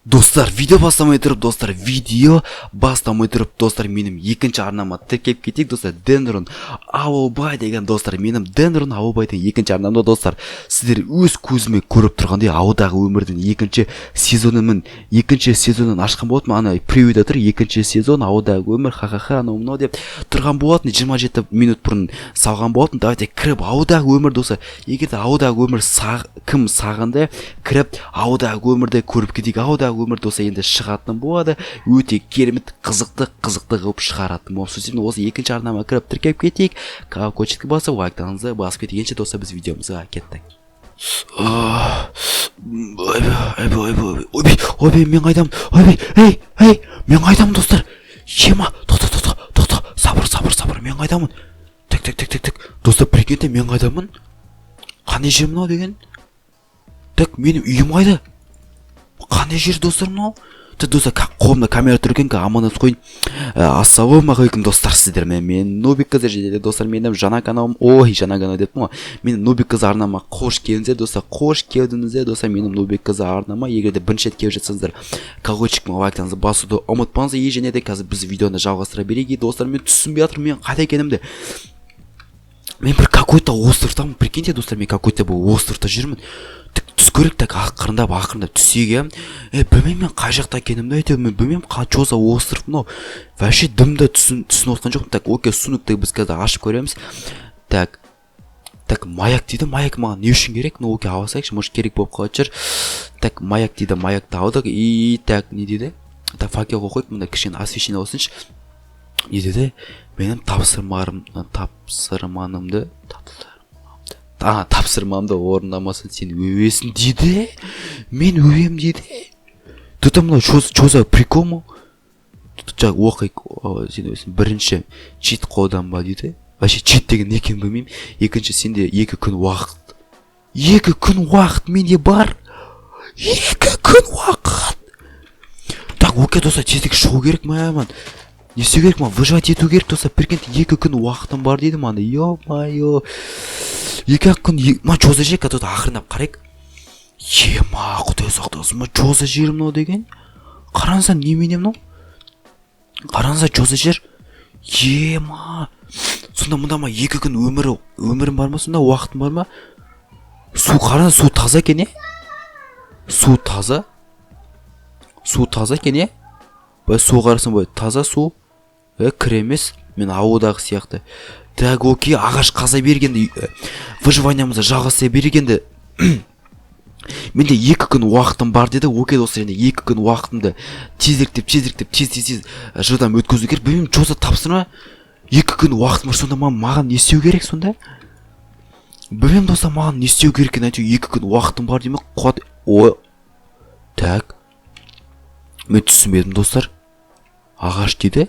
Достар, видео бастамай тұрып, достар, видео бастамай тұрып, достар, менің екінші арнама тіркеліп кетейік, достар. Денрон Ауылбай деген, достар, менің Денрон Ауылбай деген екінші арнамда, достар, сіздер өз көзіме көріп тұрғандай, ауылдағы өмірдің екінші сезонының екінші сезонын ашқан болатынмын. Ана превьюда тұр екінші сезон ауылдағы өмір, ха ха ха, анау мынау деп тұрған болатын. 27 минут бұрын салған болатын. Давайте кіріп ауылдағы өмір, достар, егер де ауылдағы өмір кім сағынды, кіріп ауылдағы өмірді көріп кетейік. Ауылдағы өмір, достар, енді шығатын болады, өте керемет, қызықты қызықты қылып шығаратын боламын. Сол себептен осы екінші арнама кіріп, тіркеліп кетейік, колокольчикті басып, лайктарыңызды басып кетейік. Достар, біз видеомызға кеттік. Ойбай, ойбай, ойбай, ойбай, мен қайдамын? Ойбай, ей, ей, мен қайдамын, достар? Ема, тоқта, тоқта, тоқта, сабыр, сабыр, сабыр, мен қайдамын? Так, так, так, так, так, достар, прикиньте, мен қайдамын? Қандай жер мынау деген? Так, менің үйім қайда? Қандай жер, достар, мынау? Так, достар, қолымда камера тұр екен, амандасып қояйын. Ассалаумағалейкум, достар, сіздермен мен, Нубик Кз, және де, достар, менің жаңа каналым, ой, жаңа канал деппін ғой, менің Нубик Кз арнама қош келдіңіздер, достар, қош келдіңіздер, достар, менің Нубик Кз арнама. Егер де бірінші рет келіп жатсаңыздар, колокольчик пен лайктарыңызды басуды ұмытпаңыздар. И және де қазір біз видеоны жалғастыра берейік. И, достар, мен түсінбей жатырмын мен қайда екенімді. Мен бір какой-то островтамын, прикиньте, достар, мен какой-то бір островта жүрмін. Так, түсу керек, так, ақырындап, ақырындап түсейік, иә. Е, білмеймін мен қай жақта екенімді, әйтеуір мен білмеймін, че за остров мынау, вообще дым да түсініп отқан жоқпын. Так, окей, сундукты біз қазір ашып көреміз. Так, так, маяк дейді. Маяк маған не үшін керек? Ну окей, ала салайықшы, может, керек болып қалатын шығар. Так, маяк дейді, маякты алдық. И так, не дейді? Так, факел қойып қояйық мында, кішкене освещение болсыншы. Не деді? Менің тапсырманымды, тапсырмамды орындамасаң, сен өлесің дейді. Мен өлемін дейді. Тут мынау че за прикол мынау? Жаңа оқиық. Сен өзің, бірінші, чит қолданба дейді. Вообще чит деген не екенін білмеймін. Екінші, сенде 2 күн уақыт. 2 күн уақыт менде бар, 2 күн уақыт. Так, окей, достар, тезірек шығу керек. Мә, не істеу керек маған? Выживать ету керек, достар. Прикиньте, 2 күн уақытым бар дейді маған. Ё-моё, 2 ақ күн. Мына че за жер? Тут ақырындап қарайық. Ема, құдай сақтасын, мына че за жер мынау деген? Қараңыздар, немене мынау? Қараңыздар, че за жер? Ема, сонда мында ма 2 күн өмірім бар ма сонда, уақытым бар ма? Су, қараңыз, су таза екен, е, су таза, су таза екен, е. Былай су қарасаң, былай таза су, е, кір емес, мен ауылдағы сияқты. Так, окей, ағаш қаза бергенде, выживаниямызды жалғастай бергенде, менде 2 күн уақытым бар деді. Окей, достар, енді 2 күн уақытымды тезіректеп, тезіректеп, тез, тез, тез, жылдам өткізу керек. Білмеймін, че за тапсырма? 2 күн уақытым бар, сонда маған не істеу керек сонда? Білмеймін, достар, маған не істеу керек екенін. Әйтеуір 2 күн уақытым бар деймін. Қуат, ой, так, мен түсінбедім, достар. Ағаш дейді.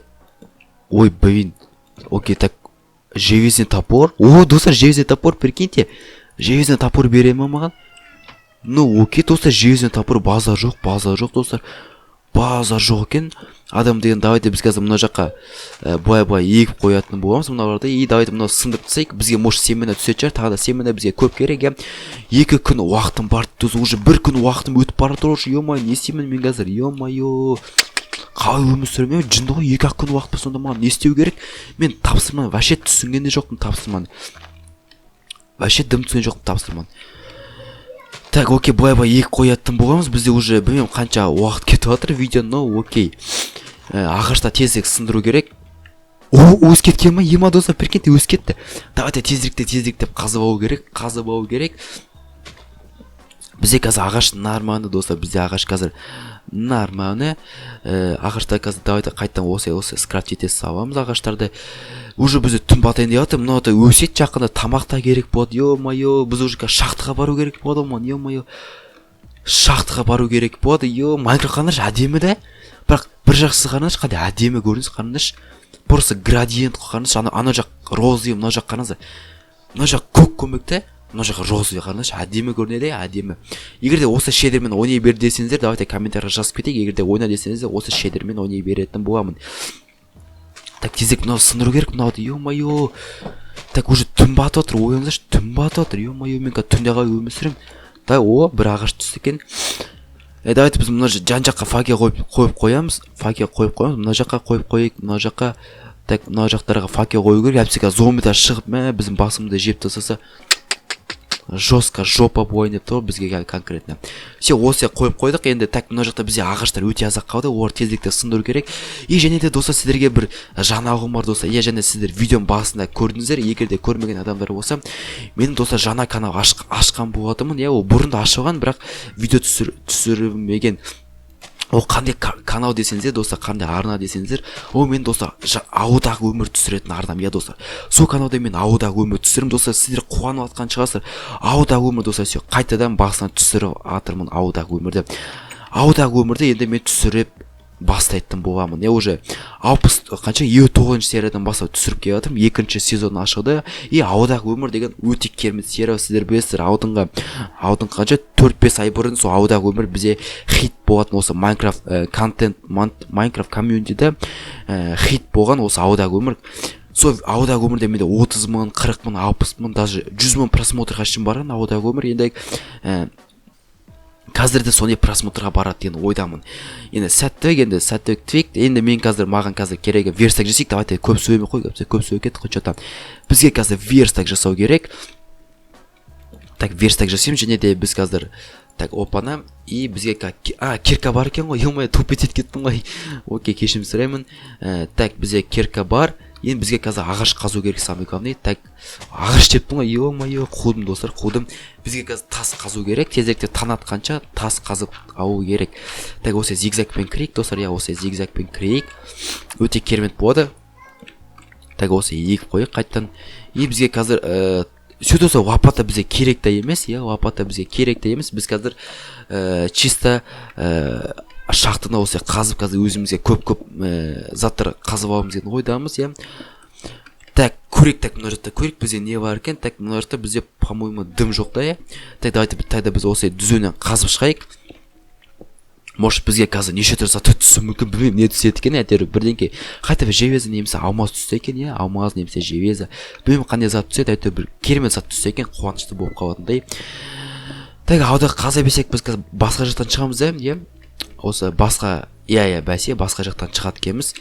Ой, блин. Окей, так, железный топор. О, достар, железный топор, прикиньте, железный топор бере ма маған? Ну окей, достар, железный топор, базар жоқ, базар жоқ, достар, базар жоқ екен адам деген. Давайте біз қазір мына жаққа былай, былай егіп қоятын боламыз мыналарды. И давайте мынау сындырып тастайық, бізге, может, семена түсетін шығар тағы да. Семена бізге көп керек, иә. 2 күн уақытым бар дейді, уже бір күн уақытым өтіп бара жатыр уже. Ё-моё, не істеймін мен қазір? Ё-моё, қалай өмір сүремін? Е, жынды ғой, 2 ақ күн уақыт бар. Сонда маған не істеу керек? Мен тапсырманы вообще түсінген де жоқпын, тапсырманы вообще дым түсінген жоқпын, тапсырманы. Так, окей, былай, былай егіп қоятын боламыз. Бізде уже білмеймін қанша уақыт кетіп жатыр видео, но окей. Ағашта тезірек сындыру керек. О, өсіп кеткен ма? Ема, достар, прикиньте, өсіп кетті. Давайте тезірек те, тезірек деп қазып алу керек, қазып алу керек. Бізде қазір ағаш нормально, достар, бізде ағаш қазір нормально. Ағашта қазір давайте қайтадан осы скрафт ете саламыз ағаштарды. Уже бізде түн батайын деп жатыр. Мынау да өседі жақында, тамақ та керек болады. Ё-моё, біз уже қазір шахтаға бару керек болады ғой. Ё-моё, шахтаға бару керек болады. Е, Майнкрафт, қараңдаршы, әдемі да. Бірақ бір жақсысы, қараңдаршы, қандай әдемі көрініс, қараңдаршы, просто градиент қой, қараңдаршы. Ана жақ розовый, мына жақ, қараңыздар, мына жақ көк көмек та, мына жақ розовый, қараңдаршы, әдемі көрінеді, әдемі. Егер де осы шейдермен ойнай бер десеңіздер, давайте комментарийға жазып кетейік. Егер де ойна десеңіздер, осы шейдермен ойнай беретін боламын. Так, тезірек мынау сындыру керек мынауды. Ё-моё, так, уже түн батып жатыр, ойлаңыздаршы, түн батып жатыр. Ё-моё, мен қазір түнде қалай өмір сүремін? Да, о, бір ағаш түсті екен. Давайте біз мына жан жаққа факел қойып қоямыз, факел қойып қоямыз. Мына жаққа қойып қояйық, мына жаққа. Так, мына жақтарға факел қою керек. Әйтпесе қазір зомбилар шығып, мә, біздің басымызды жеп тастаса, жестко жопа болайын деп тұр ғой бізге қазір конкретно. Все, осы қойып қойдық енді. Так, мына жақта бізде ағаштар өте аз ақ қалды, оларды тезірек сындыру керек. И және де, достар, сіздерге бір жаңалығым бар, достар, иә. Және сіздер видеоның басында көрдіңіздер, егер де көрмеген адамдар болса, менің, достар, жаңа канал ашқан болатынмын, иә. Ол бұрын да ашылған, бірақ видео түсірілмеген. Ол қандай канал десеңіздер, достар, қандай арна десеңіздер, ол мен, достар, ауылдағы өмір түсіретін арнам, иә, достар. Сол каналда мен ауылдағы өмір түсіремін. Достар, сіздер қуанып жатқан шығарсыздар. Ауылдағы өмір, достар, все, қайтадан басынан түсіріп жатырмын ауылдағы өмірді. Ауылдағы өмірді енді мен түсіріп бастайтын боламын, иә. Уже 60 қанша, 59-сериядан бастап түсіріп келе жатырмын. Екінші сезон ашылды. И ауылдағы өмір деген өте керемет серия, сіздер білесіздер. Алдыңғы қанша, 4-5 ай бұрын сол ауылдағы өмір бізде хит болатын. Осы Майнкрафт контент, Майнкрафт комьюнитиде хит болған осы ауылдағы өмір. Сол ауылдағы өмірде менде 30 мың, 40 мың, 60 мың, даже 100 мың просмотрға шейін барған ауылдағы өмір. Енді қазір де сондай просмотрға барады деген ойдамын. Енді сәттілік, енді сәттілік тілейік. Енді мен қазір, маған қазір керегі верстак жасайық. Давайте, көп сөйлемей қой, көп сөйлеп кеттік қой че то. Бізге қазір верстак жасау керек. Так, верстак жасаймыз. Және де біз қазір, так, опана, и бізге а, кирка бар екен ғой. Ё, тупить етіп кеттім ғой. Окей, кешірім сұраймын. Так, бізде кирка бар. Енді бізге қазір ағаш қазу керек, самый главный. Так, ағаш дептім ғой, ё-моё, қудым, достар, қудым. Бізге қазір тас қазу керек. Тезірек таң атқанша тас қазып алу керек. Так, осы зигзагпен кірейік, достар, иә, осы зигзагпен кірейік, өте керемет болады. Так, осы егіп қояйық қайтадан. И бізге қазір все, достар, лопата бізге керек те емес, иә, лопата бізге керек те емес. Біз қазір чисто шахтаны осы қазып, қазір өзімізге көп көп заттар қазып аламыз деген ойдамыз, иә. Так, көрейік. Так, мына жақта көрейік, бізде не бар екен. Так, мына жақта бізде, по моему, дым жоқ та, иә. Так, давайте тогда біз осы түзуінен қазып шығайық. Может, бізге қазір неше түрлі заттар түсуі мүмкін, білмеймін, не түседі екен. Әйтеуір бірдеңке, хотя бы железо немесе алмаз түссе екен, иә. Алмаз немесе железо, білмеймін, қандай зат түседі. Әйтеуір бір керемет зат түссе екен, қуанышты болып қалатындай. Так, ауда қаза берсек, біз қазір басқа жақтан шығамыз да, иә. Осы басқа, иә, бәсе, басқа жақтан шығады екенбіз.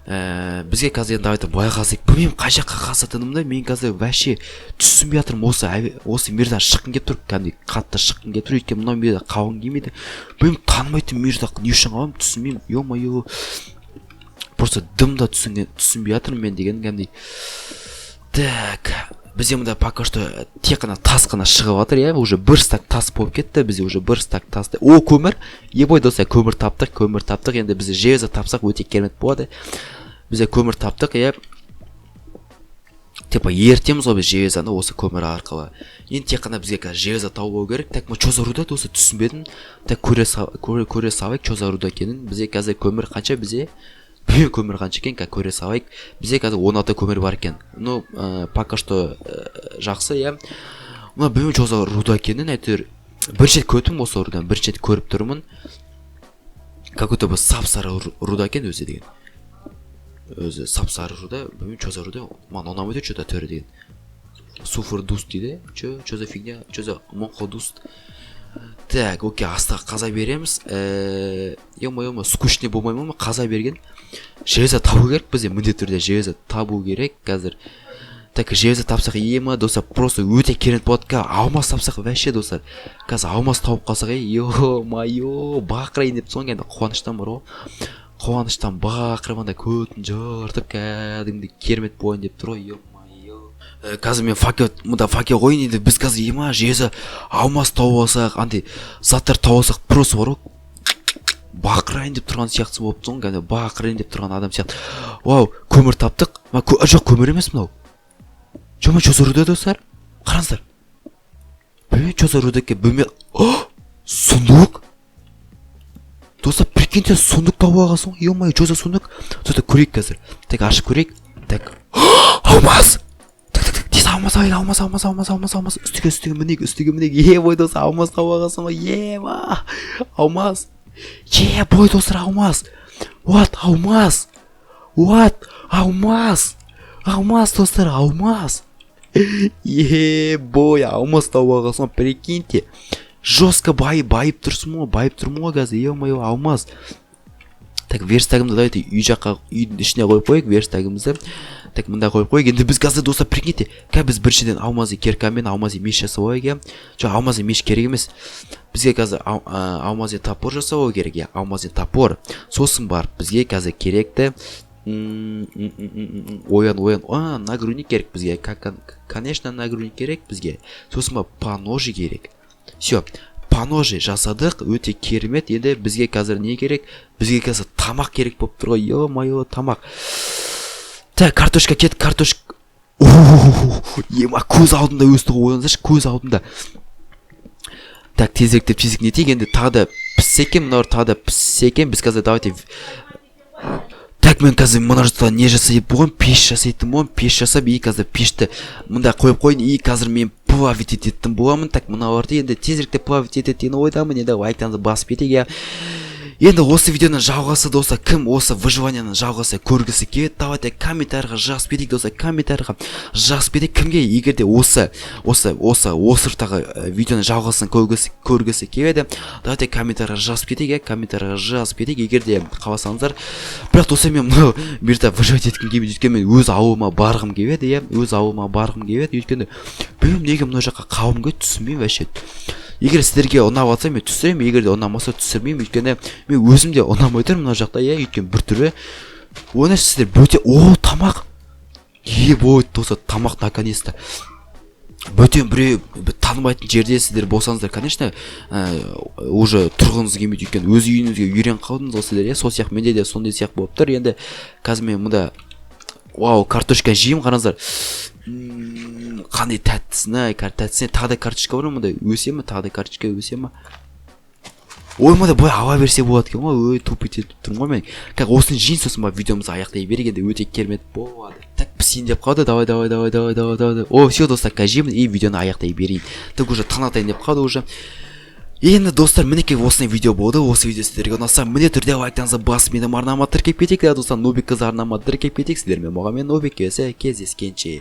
Бізге қазір енді, давайте былай қазайық. Білмеймін, қай жаққа қазатынымды мен қазір вообще түсінбей жатырмын. Осы мирдан шыққым келіп тұр, кәдімгідей қатты шыққым келіп тұр, өйткені мынау мирда қалғым келмейді. Білмеймін, танымайтын мирда не үшін қаламын, түсінбеймін. Ё-моё, просто дым да түсінбей жатырмын мен деген кәдімгідей. Так, бізде мында пока что тек қана тас қана шығып жатыр, иә. Уже бір стак тас болып кетті бізде, уже бір стак тас. О, көмір! Ебой, достар, көмір таптық, көмір таптық. Енді біз железо тапсақ, өте керемет болады. Бізде көмір таптық, иә. Типа ертеміз ғой біз железоны осы көмір арқылы. Енді тек қана бізге қазір железо тауып алу керек. Так, что за руда, осы түсінбедім. Так, көре салайық, что за руда екенін. Бізде қазір көмір қанша бізде? Білмеймін, көмір қанша екен, қазір көре салайық. Бізде қазір 16 көмір бар екен. Ну, пока что жақсы, иә. Мына білмеймін, что за руда екенін. Әйтеуір бірінші рет көрдім осы руданы, бірінші рет көріп тұрмын. Какой то бір сап сары руда екен өзі деген, өзі сап сары руда. Білмеймін, что за руда, маған ұнамайды че то түрі деген. Sulfur dust дейді. Че за фигня, че за монхо dust? Так, окей, астыға қаза береміз. Ё-моё, скучный болмай ма қаза берген? Железо табу керек бізде, міндетті түрде железо табу керек қазір. Так, железо тапсақ, ема, достар, просто өте керемет болады. Қазір алмаз тапсақ, вообще, достар, қазір алмаз тауып қалсақ, ё-моё, бақырайын деп тұрсың енді қуаныштан бар ғой. Қуаныштан бақырып, андай көтін жыртып, кәдімгідей керемет болайын деп тұр ғой, ё-моё. Қазір мен факел, мында факел қояйын. Енді біз қазір, ема, железо, алмаз тауып алсақ, андай заттар тауып алсақ, просто бар ғой, бақырайын деп тұрған сияқты болып тұрсың ғой, кәдімгі бақырайын деп тұрған адам сияқты. Вау, көмір таптық. Жоқ, көмір емес мынау. Че, что за руда, достар, қараңыздар. Білмеймін, что за руда екен, білмей. О, сундук, достар, прикиньте, сундук тауып алғансың ғой. Ё-моё, что за сундук? Достар, көрейік қазір. Так, ашып көрейік. Так, алмаз! Так, так, так, тез алмаз алайық. Алмаз, алмаз, алмаз, алмаз, алмаз! Үстіге, үстіге мінейік, үстіге мінейік. Е, бой, достар, алмаз тауып алғансың ғой. Ема, алмаз! Е, бой, достар, алмаз! What, алмаз! What, алмаз! Алмаз, достар, алмаз! Е, бой, алмаз тауып алғансың ғой, прикиньте. Жестко байып тұрсың ғой, байып тұрмын ғой қазір, ё-моё, алмаз. Так, верстагымды давайте үй жаққа, үйдің ішіне қойып қояйық верстагымызды. Так, мында қойып қояйық. Енді біз қазір, достар, прикиньте, қазір біз біріншіден алмазный киркамен алмазный меч жасап алайық, иә. Жоқ, алмазный меч керек емес бізге, қазір алмазный топор жасау керек, иә, алмазный топор. Сосын барып бізге қазір керекті оян, оян, а, нагрудник керек бізге. Конечно, нагрудник керек бізге. Сосын барып поножи керек. Все, поножи жасадық, өте керемет. Енді бізге қазір не керек? Бізге қазір тамақ керек болып тұр ғой, ё-моё, тамақ. Так, картошка, кет, картошка. Ема, көз алдында өсті ғой, ойлаңыздаршы, көз алдында. Так, тезірек деп, тезірек не етейік енді? Тағы да піссе екен мыналар, тағы да піссе екен. Біз қазір давайте. Так, мен қазір мына жақта не жасайтын болғанмын? Пеш жасайтын боламын. Пеш жасап, и қазір пешті мында қойып қояйын, и қазір мен плавить ететін боламын. Так, мыналарды енді тезірек те плавить етеді деген ойдамын. Енді лайктарыңызды басып кетейік, иә. Енді осы видеоның жалғасы, достар, кім осы выживанияның жалғасы көргісі келеді, давайте комментарийға жазып кетейік, достар, комментарийға жазып кетейік. Кімге егер де осы островтағы видеоның жалғасын көргісі келеді, давайте комментарийға жазып кетейік, иә, комментарийға жазып кетейік, егер де қаласаңыздар. Бірақ, достар, мен мынау бұл жерде выживать еткім келмейді, өйткені мен өз ауылыма барғым келеді, иә, өз ауылыма барғым келеді. Өйткені білмеймін, неге мына жаққа қалғым келеді, түсінбеймін вообще. Егер сіздерге ұнап жатса, мен түсіремін, егер де ұнамаса, түсірмеймін, өйткені мен өзім де ұнамай тұр мына жақта, иә, өйткені біртүрлі. Оны сіздер бөтен. О, тамақ! Ебой, достар, тамақ, наконец-то. Бөтен біреу, бір танымайтын жерде сіздер болсаңыздар, конечно, уже тұрғыңыз келмейді, өйткені өз үйіңізге үйреніп қалдыңыз ғой сіздер, иә. Сол сияқты менде де сондай сияқты болып тұр. Енді қазір мен мында, вау, картошка жеймін, қараңыздар. Қандай тәттісін ай, тәттісін. Тағы да картошка бар ма мында? Өсе ме тағы да картошка, өсе ма? Ой, мында былай ала берсе болады екен ғой. Ой, тупить етіп тұрмын ғой мен. Как осыны жейін, сосын барып видеомызды аяқтай берейік. Енді өте керемет болады. Так, пісейін деп қалды. Давай, давай, давай, давай, давай, давай. О, все, достар, қазір жеймін и видеоны аяқтай берейін. Так, уже таң атайын деп қалды уже. Енді, достар, мінекей, осындай видео болды. Осы видео сіздерге ұнаса, міндетті түрде лайктарыңызды басып, менің арнама тіркеліп кетейік да, достар, Нубик қыз арнама тіркеліп кетейік. Сіздермен болған мен, Нубик. Келесі кездескенше.